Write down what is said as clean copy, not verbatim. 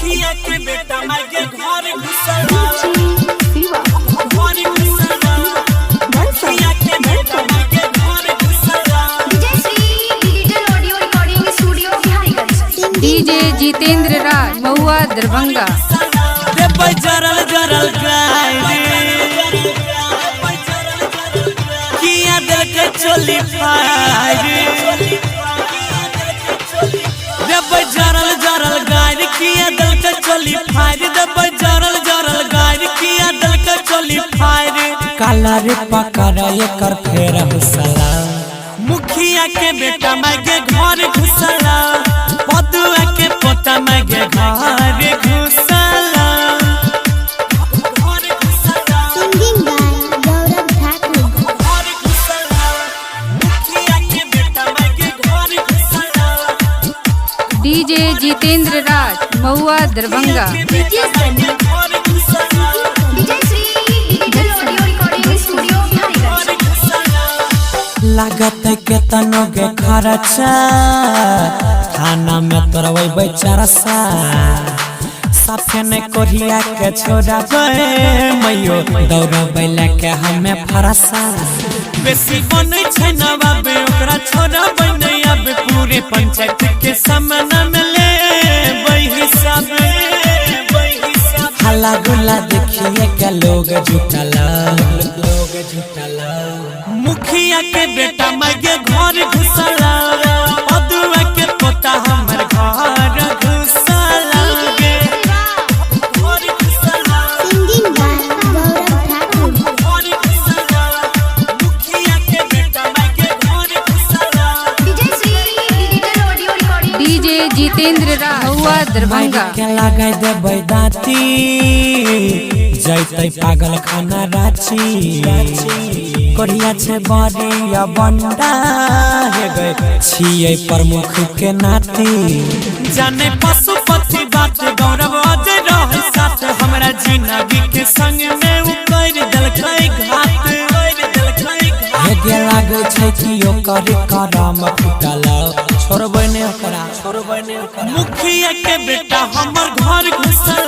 मुखिया के बेटा माई के घर घुसला, घर घुसला। मुखिया के बेटा माई के घर घुसला। Vijay Shri digital audio recording studio Bihariganj. DJ Jitendra Raj Mahua Darbhanga. देबै जरल जरल गाय किया देलकै चोली फाड़। देबै जरल जरल गाय किया देलकै चोली फाड़। देबै जरल जरल गाय किया देलकै चोली फाड़। काला रे पकड़ एकर फेर हुसला। मुखिया के बेटा माई के घर घुसला, पदुआ के पोता माई के घर घुसला। घर घुसला। Singing by Gaurav Thakur. घर घुसला। मुखिया के बेटा माई के घर घुसला। डीजे जितेंद्र राज महुआ दरभंगा। घर घुसला। Vijay Shri digital audio recording studio Bihariganj. लागत केतनो गे खर्चा, थाना में तोरबै बेचारसा। साफे ने कोरिया के छोड़ाबै मैयो, दौड़बै लेके हमे फरसा। बेसी बनै छै नवाबे, ओकरा छोड़बै नै आबे। पूरे पंचायत के सामना में लेबै हिसाब। हल्ला गुल्ला देखिए के लोग जुटला, लोग जुटला। मुखिया के बेटा माई घर घुसला, अदुआ के पोता हमर घर घुसला गे। घर घुसला। Singing by Gaurav Thakur. घर घुसला। मुखिया के बेटा माई घर घुसला। Vijay Shri digital audio recording DJ Jitendra Raj Mahua Darbhanga. के लगाय देबै दाँती, जैतै पागल खाना राँची। कोरिया छै बड़िया बंडा हे गै, छियै प्रमुख के नाती। जाने पशुपति बात गौरव अजय रहै साथ। हमरा जिंदगी के संग में उ कर देलकै घात। हे गे लागै छै कि ओकर करम फुटल, छोड़बै ने ओकरा, छोड़बै ने ओकरा। मुखिया के बेटा हमर घर घुसला।